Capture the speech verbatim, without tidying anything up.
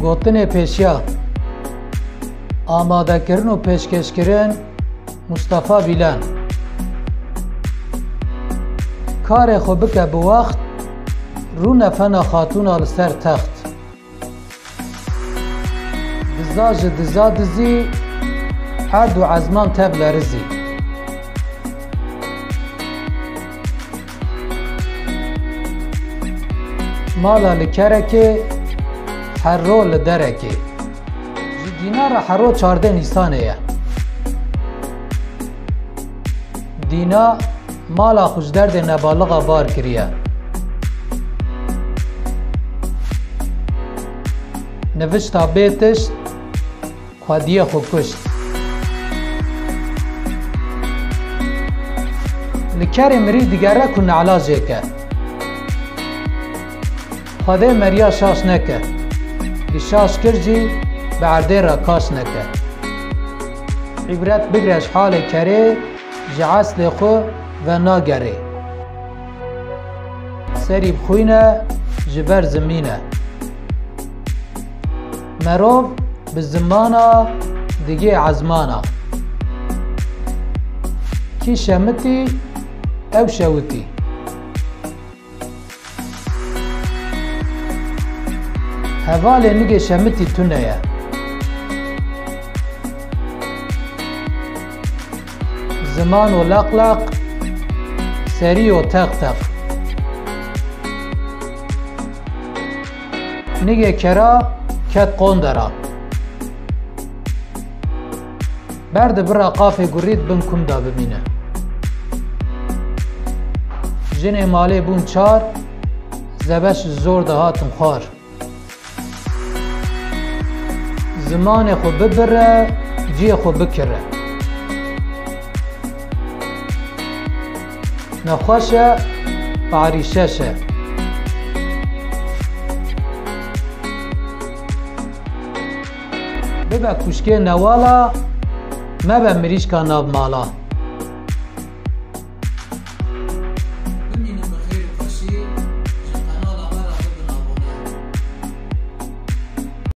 Gotinê pêşiya. Amadekirin û pêşkêşkirin Mustafa Bîlen. Karê xwe bike bi wext, rûne fena xatûna li ser text. Diza ji diza dizî, erd û ezman tev lerizî. Mala li kerekê, herro li derekê. Ji dîna re herro çardeh Nîsanê ye. Dîna mala xwe ji derdê nebalixa bar kiriye. Nivişta bê tişt, xwediyê xwe kuşt. Li kerê mirî digere ku nala jêke. Xwedê meriya şaş neke. Gi şaş kir jî bi erdê re kaş neke. Îbret bigre ji halê kerê, ji eslê xwe venagerê. Serî bi xwîn e, ji ber zimîn e. Merov bi zimana digê ezmana. Kî şemitî, ew şewitî. Hevalê nigê şemitî tune ye. Ziman û leqleq, serî û teqteq. Nigê kera ket qondera. Berdi bira qafê gurî di bin kum de bimîne. Jinê malê bûn çar, zebeş ji zor de hatin xwar. Zimanê xwe bibire, ciyê xwe bikire. Nexweş e, parîşeş e. Bibe kuşkê newala, mebe mirîşka nav mala.